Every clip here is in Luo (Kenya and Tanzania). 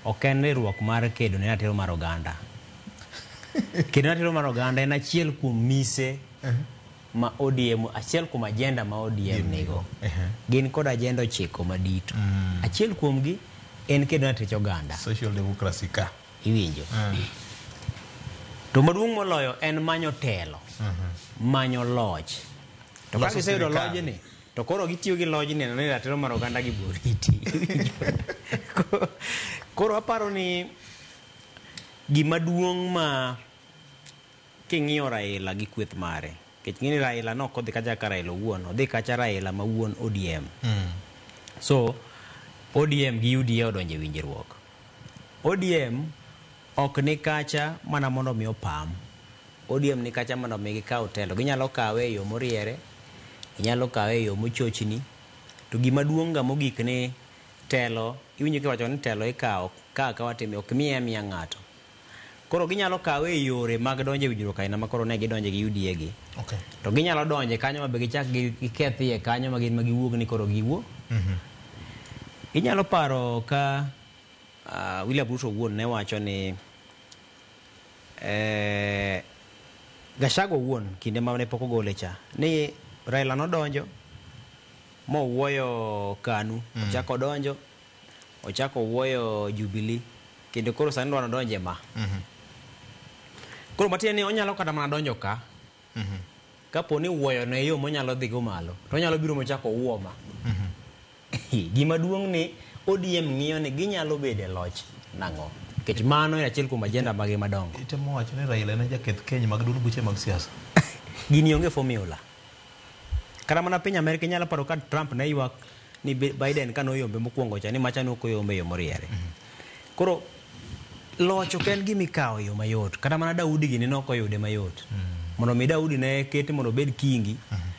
Ok en riwruok mar kedo ne ratiro mar oganda. Kedo ne ratiro mar oganda en achiel kuom mise ma ODM, achiel kuom agenda ma ODM nigo. Gin kod agenda 9 madito. Achiel kuomgi en kedo ne ratich oganda. Social democracy ka. Iwinjo. To maduong' moloyo en manyo telo. Manyo loch. To ka giseyudo lojni, to koro gitiyo gi lojni neno ni ratiro mar oganda gi boriti. Koro aparo ni gima duong' ma king'iyo Raila gi kweth mare, nikech ing'e ni Raila ne ok odhi kacha kaka Raila owuon, odhi kacha Raila ma wuon ODM. So, ODM gi UDA odonjo e winjruok. ODM ok ni kacha mana mondo mi opam. ODM ni kacha mondo mi gikaw telo. Ginyalo kawe e yo moriere, ginyalo kawe e yo mochochni. To gima duong' ga mogik ni telo, iwinjo kiwacho ni telo ikawo ka akawa timi, ok miye amiya ng'ato. Koro ginyalo kawe e yore mag donjo e winjruok aina ma koro ne gidonje gi UDA gi. To ginyalo donje kanyo ma be gichak giketh iye kanyo ma gin ma giwuog ni koro giwuo. Inyalo paro ka William Ruto owuon ne wacho ni Gachagua owuon kinde ma ne pok ogole cha ni Raila nodonjo mowuoyo KANU, ochako odonjo, ochako owuoyo Jubilee, kendo koro sani dwaro donje ma. Koro matiende ni onyalo kata mana donjo ka. Kapo ni wuoyo ne yo monyalo dhi go malo, to onyalo biro mochako owuo ma. Gima duong' ni ODM ng'iyo ni ginyalo bedo e loch nang'o. Nikech mano en achiel kuom agenda mage madongo. Itemo wacho ni Raila en jaketh keny mag duond buche mag siasa. Gini onge formula. Kata mana piny Amerka inyalo paro ka Trump ne ywak ni Biden ka noyombe mokwongo cha ni macha ne ok oyombe e yo moriere. Koro loch ok en gima ikawo e yo mayot. Kata mana Daudi gini ne ok oyude mayot. Mondo mi Daudi ne kete mondo obed kingi,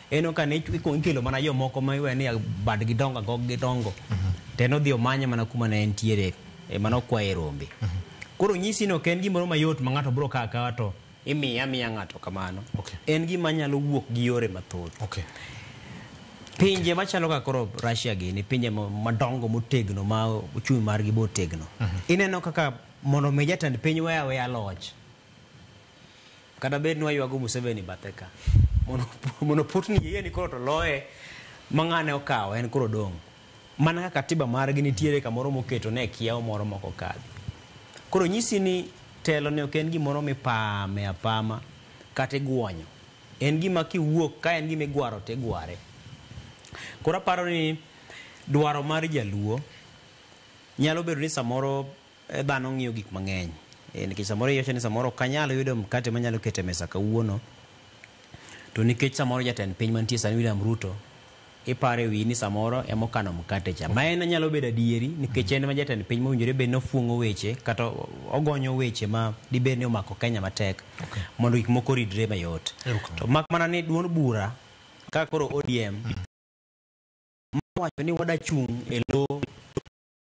en ok ane ikuongo ikelo mana jomoko ma iwe ni badgi dongo agog gidongo. To en odhi omanye mana kuma ne entiere, ema nokwaye rombe. Koro nyisi ni ok en gimoro mayot ma ng'ato biro kawo akawa to imiye amiya ng'ato kamano. En gima nyalo wuok gi yore mathoth. Pinje machalo kaka koro Russia gini, pinje madongo motegno ma uchumi margi bo otegno. Ineno kaka mondo mi jatend piny weya weya loch. Kata bed ni waywago Museveni bathe ka. Mondo Putin yie ni koro to loye ma ng'ane okawo en koro dong'. Mana kaka katiba margi nitiere kamoro moketo ne kiewo moro moko kadhi. Koro nyisi ni telo ne ok en gimoro mipame apama kata iguonyo. En gima kiwuok ka en gima igwaro to igware. Koro aparo ni dwaro mar jaluo nyalo bedo ni samoro dhano ng'iyo gik mang'eny. Nikech samoro iwacho ni samoro ok anyal yudo mkate manyalo keto e mesa kawuono. To nikech samoro jatend piny mantie sani William Ruto iparo e wiyi ni samoro ema okano mkate cha. Ma en nyalo bedo adieri nikech en ema jatend piny mowinjore bed ni ofuong'o weche kata ogonyo weche ma dibed ni omako Kenya matek mondo gik moko oridre mayot. To mak mana ni duond bura ka koro ODM wacho ni wadachung' e lo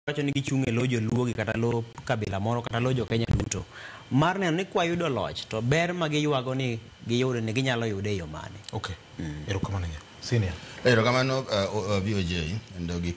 wacho ni gichung' e lo joluo gi kata lo kabila moro kata lo jo Kenya duto mar neno ni kwayudo loch to ber ma giywago ni giyudo ni ginyalo yude e yo mane. Erokamano nya. Senior. Erokamano VOJ endo gi